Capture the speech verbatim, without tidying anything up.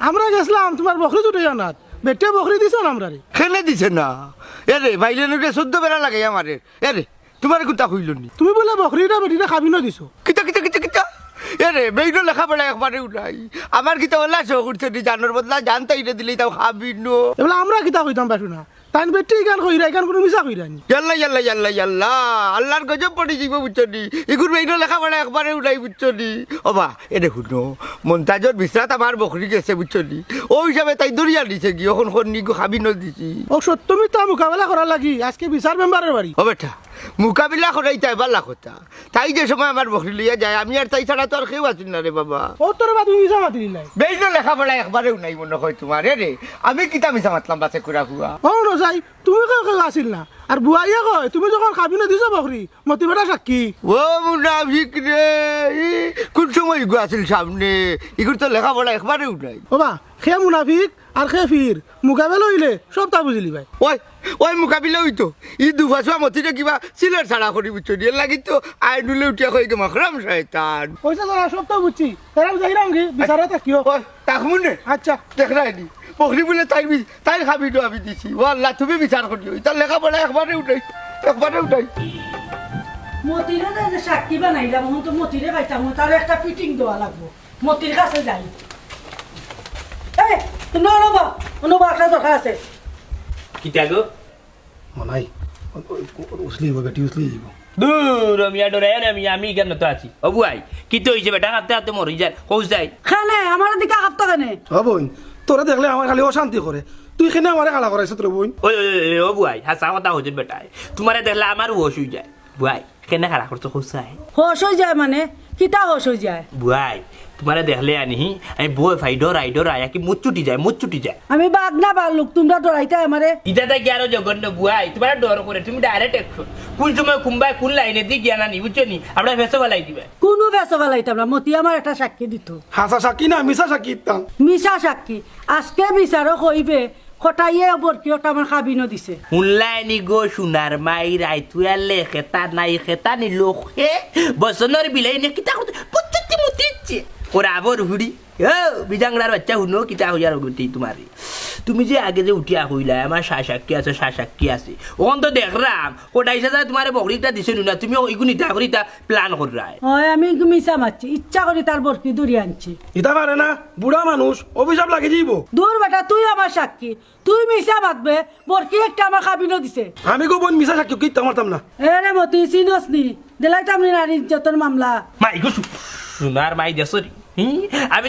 আমরা গেছলাম তুমার বকরি ছুটাইয়া আনাত, বেটিয়ে বকরি দিছে না আমরারে। কেনে দিছে না? এরে, বাইরে নুরে চৌদ্দ বেড়া লাগাইয়া মারে। এরে, তুমারে কুনতা কইলো নি? তুমি বুলে বকরিটা বেটিরে কাবিনও দিছো। কিতা, কিতা, কিতা, কিতা? এরে, বেইনর লেখাপড়া একবারেউ নাই। আমার কিতা অলা শখ উঠছে নি, জানর বদলা জান তাইরে দিলে তাও কাবিনও। এ বুলে আমরা কিতা কইতাম পারছু না। তাইন বেটি ইখান কইরা, ইখান কুনু মিছা কইরা নি? ইয়াল্লা, ইয়াল্লা, ইয়াল্লা, ইয়াল্লা। আল্লার গজব পড়ি যাইবো, বুঝছো নি? ইগুর বেইনর লেখাপড়া একবারেউ নাই, বুঝছো নি? ওবা, এরে হুনো, মন্তাজর বিছরাত আমার বকরি গেছে, বুঝছো নি? অউ হিসাবে তাইন ধরিয়া নিছে গি, অখন কর নি গো কাবিনও দিছি। অউ সত্য মিথ্যা মোকাবেলা করার লাগি আইজকে বিচার মেম্বারর বাড়ি। ও বেটা, মোকাবিলা করাইতায় ভালা কথা। তাই যে সময় আমার বকরি লইয়া যায়, আমি আর তাই ছাড়া তো আর কেউ আছিল না রে বাবা। ও তোর বা তুমি মিছা মাতি দিলাই। বেইনর লেখাপড়া একবারেউ নাই মনো কয় তুমার, এরে। আমি কিতা মিছা মাতলাম বাছে কুড়া ফুয়া? ও না যাই, তুমি কেউ কেউ আছিল না। আর বুয়াইয়ে কয়, তুমি যখন কাবিনও দিছো বকরি, মতি বেটা সাক্ষী। ও মুনাফিক রে, ই কুন সময় ইগু আছিল সামনে? ইগুর তো লেখাপড়া একবারেউ নাই। ওবা, কে মুনাফিক আর কে ফির, মোকাবেলা অইলে সবতা বুঝিলিবায়। ওই, ওই মোকাবিলা অইতো। ই দুফাসুয়া মতিরে কিবা সিলেট ছাড়া করি, বুঝছো নি? এর লাগি তো আইনুলে উঠিয়া কই গে মকরম শয়তান। অইছে দাদা, সবতা বুঝছি। তারা যাইরাম কি? বিচারে থাকিও। ওই, তাকমুনে। আচ্ছা। দেখরায় নি। বকরি বুলে তাইর বি-, তাইর কাবিনও আমি দিছি। ও আল্লা, তুমি বিচার করিও। ইতার লেখাপড়া একবারেউ নাই। একবারেউ নাই। মতিরে যে, যে সাক্ষী বানাইলাম, অখন তো মতিরে পাইতাম না, তার একটা ফিটিং দেওয়া লাগবো। মতির কাছে যাই। এই, তুমি অনো বা, অনো বা, একটা দরকার আছে। কিতা গো? মনাই, উ-, উ-, উছলি অইবো, বেটি উছলি অইবো। দূর, মিয়া ডরাইও না মিয়া, আমি ইখানো তো আছি। ও বুয়াই, কিতা অইছে বেটা, কাঁপতে কাঁপতে মরি যার, কও যাই। কেনে, আমারে দিকা কাঁপতো কেনে? ও বইন, তোরে দেখলে আমার খালি অশান্তি করে। তুই কেনে আমারে খাড়া করাইছত রে বইন? ওই, ওই, ওই, ওই, ও বুয়াই, হাছা কথা কইছস বেটায়। তুমারে দেখলে আমার হুশ অই যায়। বুয়াই, কেনে খাড়া করছো কও চাই? হুশ অই যায় মানে? কিতা হুশ অই যায়? বুয়াই, তুমারে দেখলে আনি, আমি ভয় পাই, ডরাই, ডরাই, আর কি মুত ছুটি যায়, মুত ছুটি যায়। আমি বাঘ না ভাল্লুক, তুমরা ডরাইতায় আমারে? ইটা থাকি আরো জঘন্য বুয়াই, তুমারে ডর করে, তুমি direct action। কুন সময় কুনবায় কুন লাইনেদি গিয়া না নি, বুঝছো নি? আমরারে ফেছো ফালাই দিবায়। কুনু ফেছো ফালাইতাম না, মতি আমার একটা সাক্ষী দিতো। হাছা সাক্ষী না, মিছা সাক্ষী দিতাম। মিছা সাক্ষী। আইজকে বিচারো কইবে, কটাইয়ে বরকি অটা আমার কাবিনও দিছে। হুনলায় নি গো সুনার মাই, রাইত অইলে খেতা নাই, খেতা নিলো কে? বসনর বিলাই নে কিতা করতে? পুত্তি মুতিচ্ছে। ওরা আবর হুড়ি। ও, বিজাংরার বাচ্চা হুনো, কিতা কইয়ার গুটি তুমারে। তুমি যে আগে যে উঠিয়া কইলায়, আমার সা সাক্ষী আছে, সা সাক্ষী আছে। অখন তো দেখরাম, কটাই সাজায় তুমারে বকরি একটা দিছে নু না, তুমি ইগু নিতা করি তা plan কররায়। অয়, আমি ইগু মিছা মাতছি, ইচ্ছা করি তার বরকি ধরি আনছি। ইতা পারে না, বুড়া মানুষ, অভিশাপ লাগি যাইবো। দূর বেটা, তুই আমার সাক্ষী। তুই মিছা মাতবে, বরকি একটা আমার কাবিনও দিছে। আমি গো বইন মিছা সাক্ষী কিতা মারতাম না। এ রে মতি, চিনস নি? দিলাইতাম নি নারী ইজ্জতর মামলা। মাই গো সু-, সুনার মাই দেশরি। হি? আমি